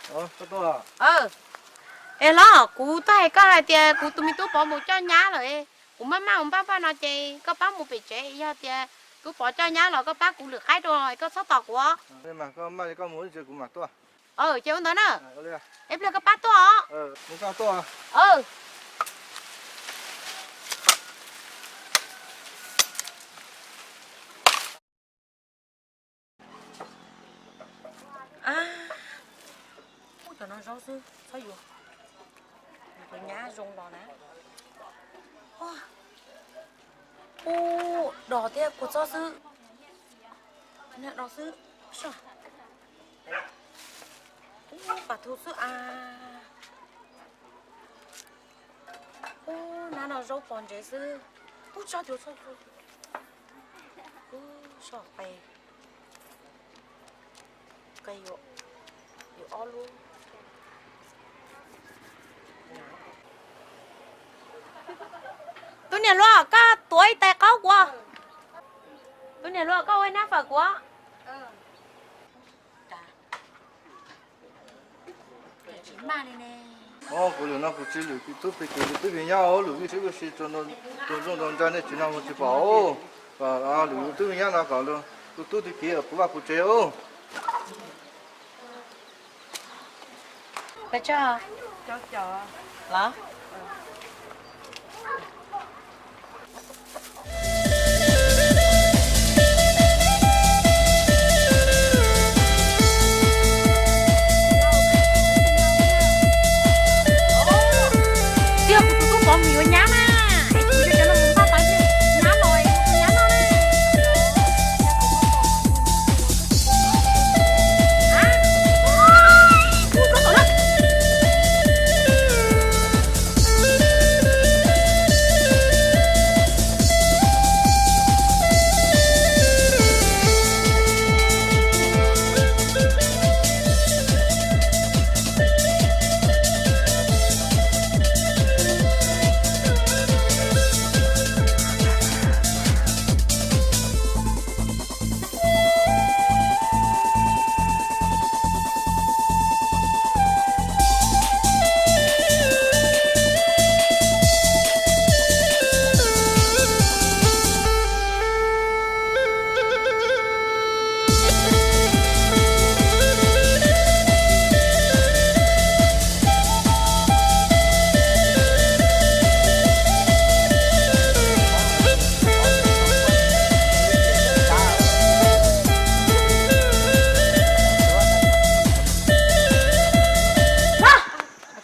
Es los kuv twb hais koj hais tias kuv tus me tub Pov mus coj nyab lawm, kuv maj maj mus npaj npaj no ces koj pab mus pem tsev, yog tias tub Pov coj nyab los koj pab kuv lwm qaib dua, koj txhob tos kuv. Ces ua ntawd na, es pliag koj pab tuaj os. Ub, cov no zaub xwb, txhob yuav. Tus nyab zoo los na. Ub, dos thiab kua txob xwb. Dos xwb. Ub, pas thu xwb as. Ub, nab no zaub pos ntsev xwb. Ub, tsob cua, tsob cua. Ub, soj qe. Qe yuav, yuav ob lub. Tus niam hluas, koj tuav ib tais qaub kuv. Tus niam hluas, koj ua ib nab fawm kuv. Kuv lwm no kuv tsis lwm tub pes kev, lwm tub pes nyab, lwm vij sib lub si, tus zoo tus ntsa nej tsis no mus tsis pom. Kom lwm tub pes nyab no kom tus tub tib kev puv vaj puv tsev. Tiag, kuv tus tub Pov mus yuav nyab na, es kuv yuav cov no mus npaj tau nyab los es tus nyab noj na.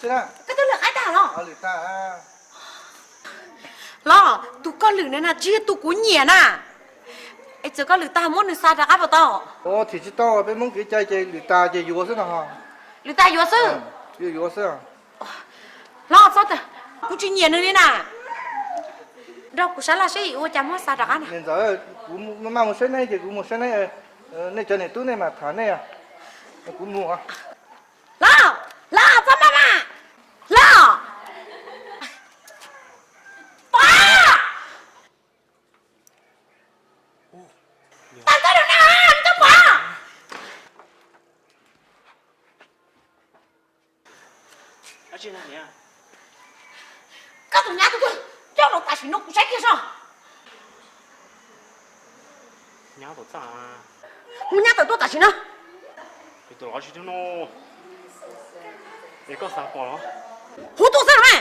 Los, koj twb lwm qaib tag los? Los, tus koj lwm na na tsis yog tus kuv nyiam na. Es txawm koj lwm tag muab nws xa rov qab puas tau? Thim tsis tau, peb Hmoob kev cai ces lwm tag ces yuav xwb no. Lwm tag yuav xwb? Yuav yuav xwb. Los txhob, kuv tsis nyiam nws li na. Nrog kuv sab laj seb ua cas muab xa rov qab na. Niam ntxawm, kuv maj mus saib neb ces kuv mus saib neb. Nej cov niam tub nej mam tham nej. Kuv mus. Los, los txhob maj mas. Los. Pov! Tag koj rau na, me tub Pov! Koj tus nyab tuaj tuaj coj los tam sim no kuv saib kiag soj. Mus nyab tawm tuaj tam sim no. Huv tuaj xwb los mas.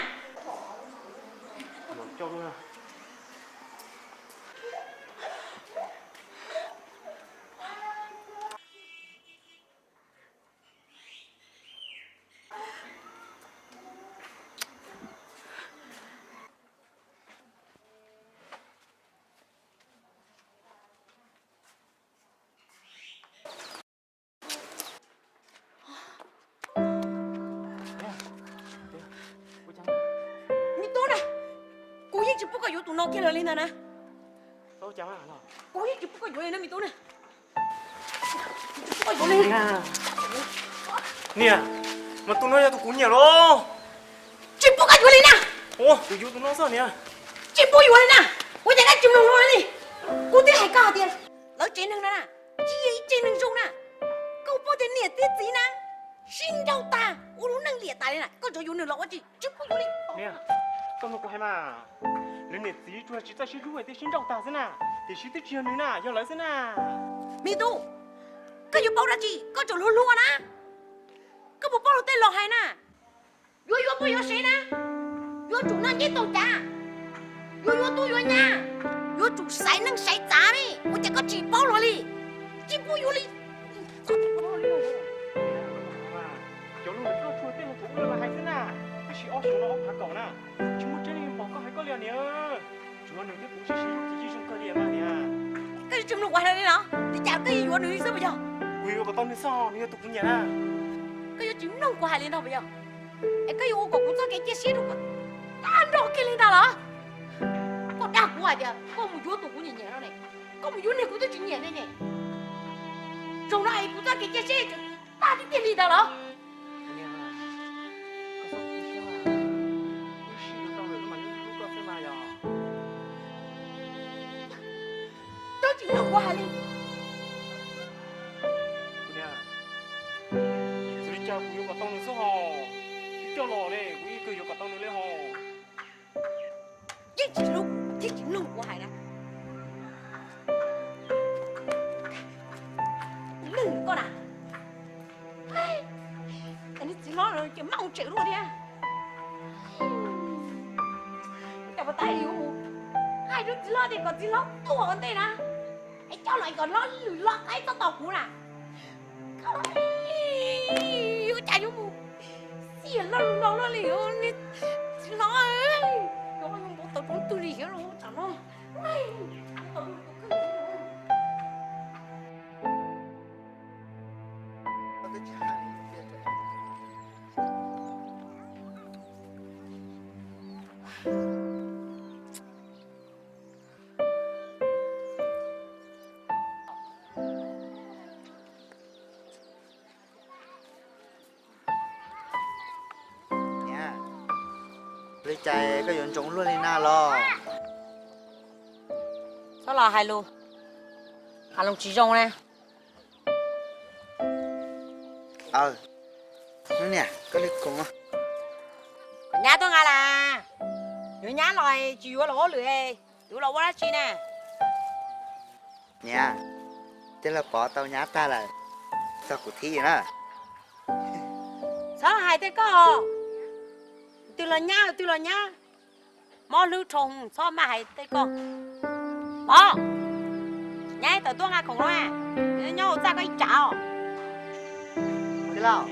Me tub na, kuv yeej tsis pub koj yuav tus no kiag lawm li ntag na. Kuv yeej tsis pub koj yuav li na me tub na. Niam, mas tus no yog tus kuv nyiam los? Tsis pub koj yuav li na. Kuv yuav tus no xwb niam. Tsis pub yuav li na. Ua cas koj tsis mloog luag li? Kuv twb hais koj hais tias lawv tsev neeg no na, tsis yog ib tsev neeg zoo na. Koj paub tias niam thiab txiv na, Sib nrauj tag, ua lub neej liam tas li na, koj tseem yuav nws los ua tsis, tsis pub yuav li. Niam, koj mloog kuv hais mas, lawv niam txiv tsuas tsis txawj sib hlub thiaj sib nrauj tag xwb na, tiam sis twb tsis yog nws na, yog lawv xwb na. Me tub, koj yuav paub dab tsi, koj tseem hluas hluas na, koj puas paub luag tej laus hais na, yuav yuav puas yuav sev na, yuav tsum noj ncej tau cav, yuav yuav tub yuav nyab, yuav tsum xaiv neej xaiv tsav ne, ua cas koj tsis paub luag li, tsis pub yuav li. Cov lus ntawd koj tsuas tej lus thaum ub los hais xwb na, tiam sis ob xyoos no ob phav kaum na, tsis muaj tseeb li npaum koj hais koj li os niam. Tsuav nws thiab kuv sib sib hlub ces yeej zoo kawg li mas niam. Koj yuav tsis mloog kuv hais li los? Li cas koj yuav yuav nws li xwb puas yog? Kuv yuav kom tau nws xwb, nws yog tus kuv nyiam na. Koj yuav tsis mloog kuv hais li ntag puas yog? Es koj yuav ua kom kuv txoj kev cia siab rau koj tag nrho kiag li ntag los? Koj dag kuv hais tias koj mus yuav tus kuv nyiam nyiam no ne, koj mus yuav niag kuv twb tsis nyiam ne ne. Zaum no es kuv txoj kev cia siab tag tiag tiag li ntag los? Koj tsis mloog kuv hais li. Xws li cas kuv yuav kom tau nws xwb hos, tsis coj los ne kuv yeej kawg yuav kom tau nws li hos. Yeej tsis hlub, yeej tsis mloog kuv hais na. Lwm koj na, es nws txiv hlob ces maj mus tseem luaj thiab. Cas puas tab yuav mus hais rau txiv hlob tias kom txiv hlob tuaj ua ntej na, es coj los kom hlob lwm hlob qaib txhob tos kuv na. Ua cas yuav mus xiam loj lus no luaj li, txiv hlob, yuav npau taws rau twg li thiab los tam no. Niam, li cas koj yuav ntsoov luaj li na los? Txhob los hais lus, hais lus tsis zoo na. Aw, niam, koj li koom. Nyab tuaj nqa las, yuav nyab los tsis yuav los ua lwm, yuav los ua dab tsi na? Niam, tej laug pov tau nyab tag lawm, txog kuv thib na. Txhob hais tej koj, twg los nyab twg los nyab, mob hlwb dhau, txhob maj hais tej koj. Pov, nyab tawm tuaj nqa khoom no, nyob hauv txaj koj ib tsam os. Tij laug,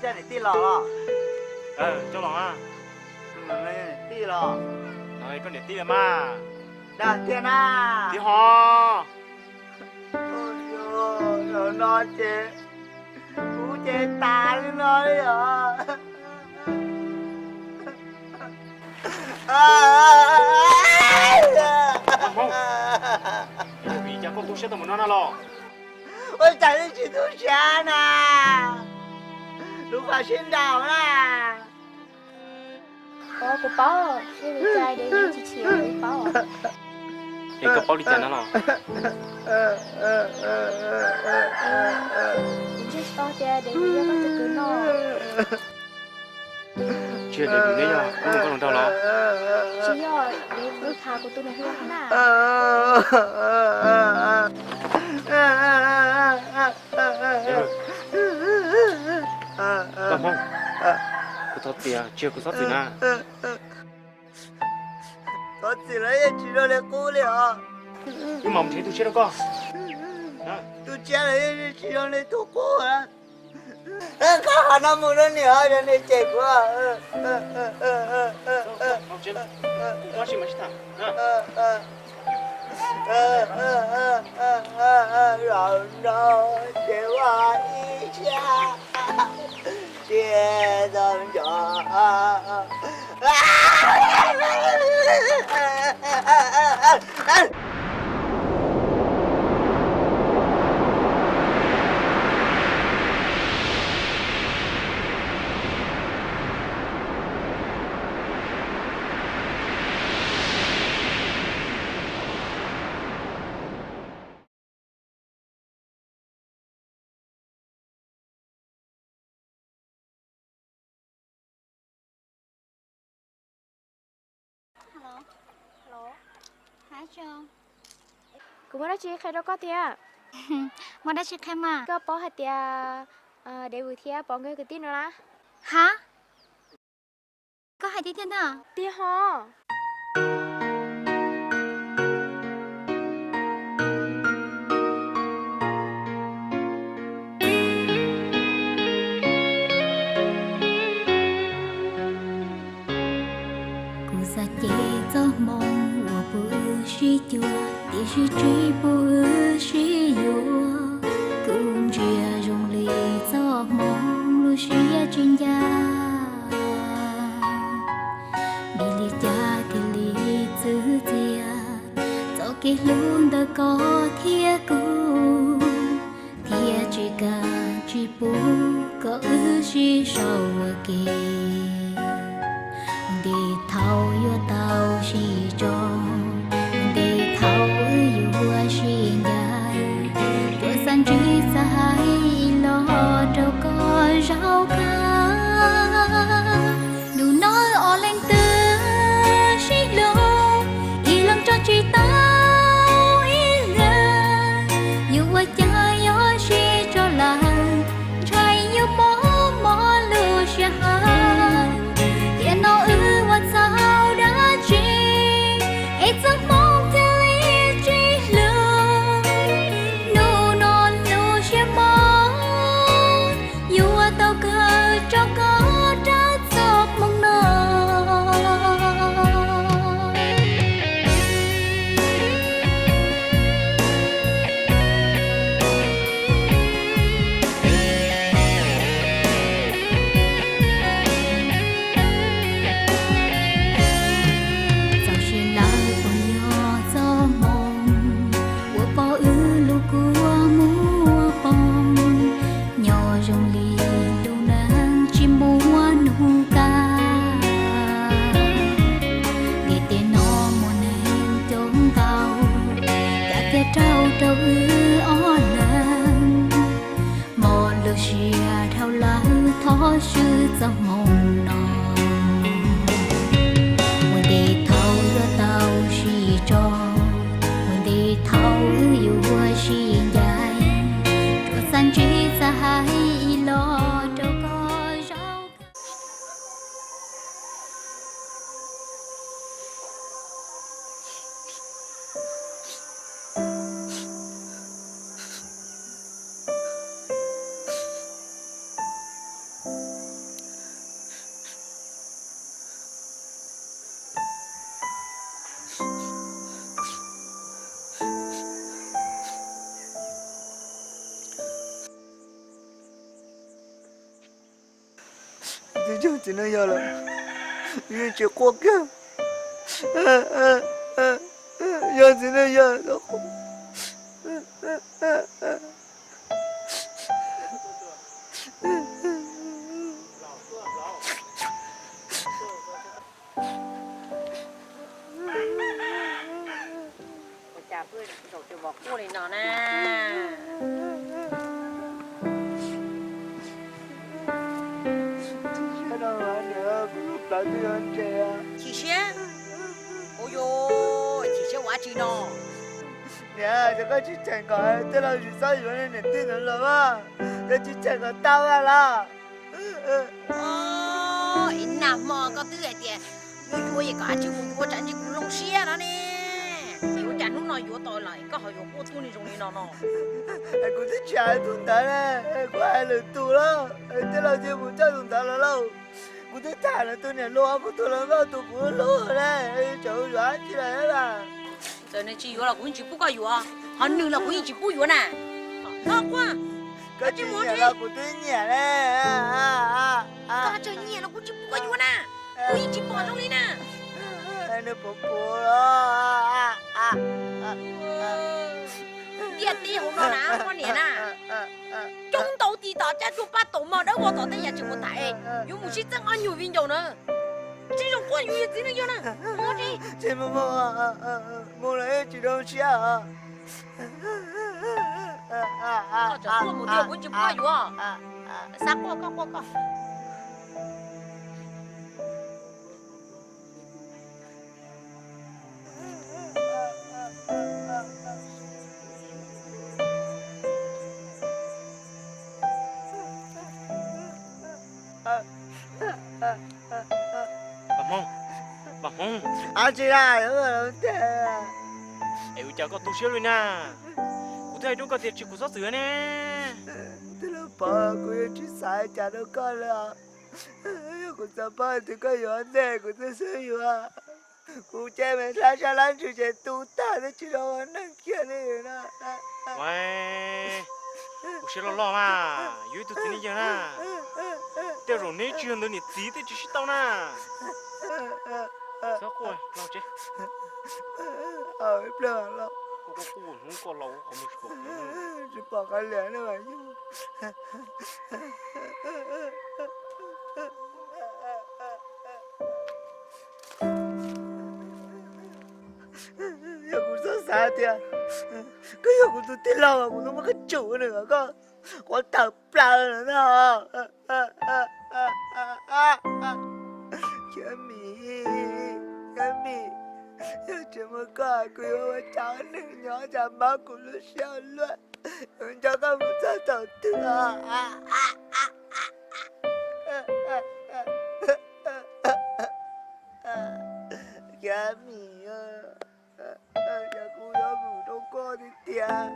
coj niam tij los los? Coj los. Tij los? Koj niam tij los mas. Dag tiag na. Tiag hos. Zaum no ces kuv ces tas li no li os. Hmoob, vim cas koj tu siab tau mus no na los? Ua cas yeej tsis tu siab na? Lub fam sib nraus na. Kuv paub, seb li cas ces yeej tsis chim, kuv paub. Es koj paub li cas na los? Kuv ntshe tsis paub tias David yog koj tus kwv no. Tsis yog David ne, yog koj tus nkauj hluas nraug los? Tsis yog, David tham kuv tus nus hluas na. Koj Hmoob, kuv thov txim, tsis yog kuv txhob txwm na. Thov txim los yeej tsis zoo li qub li os. Wb mam mus nrhiav ib tug tshiab rau koj. Tus tshiab los yeej tsis zoo li tus qub. Koj qhov no mus rau niam, yog niam cem kuv. Zaum no ces ua ib sab, tsis tau nco. Kuv muaj dab tsi qhia rau koj thiab. Muaj dab tsi qhia mas? Koj paub hais tias David thiab Pov nkawd kwv tij no na? Ha? Koj hais tiag tiag ntag? Tiag ho. Kuv xav ces txoj hmoo uas pub wb sib cuag, tiam sis tsis pub wb sib yuav. Kuv ntsia zoo li txoj hmoo lub siab tsis ncaj. Vim li cas thiaj li txwv txias txoj kev hlub ntawm koj thiab kuv, thiab tsis kam tsis pub kom wb sib sau ua ke. Nti thaum yuav tau sib tso, nti thaum wb yuav sib ncaim, tuaj xav ntsib xav hais los rau koj zaum kawg. Hnub no wb ob leeg twb sib hlub, ib leeg tso tsis tau ib leeg. Yuav ua cas yuav sib tso lawm, ntshai yuav mob mob lub siab heev. Tiam no wb ua txhaum dab tsi es txoj hmoo thiaj li tsis hlub? Hnub no lub siab mob yuav tau kawg rau koj rau txoj hmoo no. Txaus siab lawm puas yog txoj hmoo uas pom wb lub kua muag poob, nyob zoo li lub neej tsis muaj hnub kaj. Ntiaj teb no muaj neeg coob ntau, kav tias raug rau wb ob leeg. Mob lub siab dhau lawm thov swb txoj hmoo no. Ua ntej thaum yuav tau sib tso, ua ntej thaum wb yuav sib ncaim, tuaj xav ntsib xav hais ib los rau koj zaum. Twb yog txiv neej yog lawm, yeej tsis quaj kiag. Yog txiv neej yog. Ua cas pw zaum twg vos quaj li no na? Chim siab? Ua yuav chim siab ua dab tsi no? Niam, yog koj tsis cheem kom tej laus tsis txhob yuav niam tij ntawd los mas, yog tsis cheem kom tau los. Ib nag hmo koj twb hais tias yuav yuav es kom dab tsi mus yuav tsam ntshe kuv zoo siab no ne. Yuav tsam hnub no yuav tau los koj ho yuav quaj tuag li zoo li no no. Kuv twb tsis hais tus ntawd ne, kuv hais lwm tus lauj. Tej laus cia kuv coj tus ntawd los lauj. Kuv twb tham lawv tus niam hluas kuv tus hluas nkauj tus kuv hlub ne, tsam yuav dab tsi lawm. Txawm nws tsis yuav los kuv yeej tsis pub koj yuav, ho nws los kuv yeej tsis pub yuav na. Koj quaj, koj tsis nyiam los kuv twb nyiam ne. Koj tseem nyiam los kuv tsis pub koj yuav na, kuv yeej tsis pom zoo li na. Nws puas puas los? Ntiaj teb hauv no na poj niam na, coob ntau ti tom caj cuag paj taum mog, dawb vog tom tej yam tsis mus tham es yuav mus sib txeeb ob nyuag viv ncaus na. Tsis zoo quaj, yuav yog txiv neej yog na. Mus los tsis zoo siab. Koj tseem quaj mus tiag, kuv tsis pub koj yuav. Xav quaj koj quaj koj. Paj Hmoob, Paj Hmoob, ab tsi na, es ua cas koj tu siab li na? Kuv twb hais rau koj tias tsis, kuv txhob txwm ne. Twb los pov kuv yuav tsis xav cas rau koj li. Yog kuv txog pab tias koj yuav ntej kuv twb xub yuav. Kuv ces me dlab sab lab ntsws ces tu tag twb tsis zoo ua neeg kiag li na. Kuv siab loj loj mas, yus ib tug txiv neej yawg na, tej zaum neb tsis yog ntawd niam txiv tej tsis sib tau na. Txhob quaj, los tsev. Hnub koj laus qhov muag tsis pom, tsis pom qab liam ne. Yog kuv txhob xav tias koj yog kuv tus tij laug, kuv twb muab koj tsum nws, koj quav tawm plaws lawm na. Khiav Mim, Khiav Mim, yog tsis muaj koj kuv yuav ua cas ua neeg nyob, cas mob kuv lub siab luaj. Yuav nco koj mus txog thaum twg? Khiav Mim, cas kuv yuav mus rau koj tiag tiag.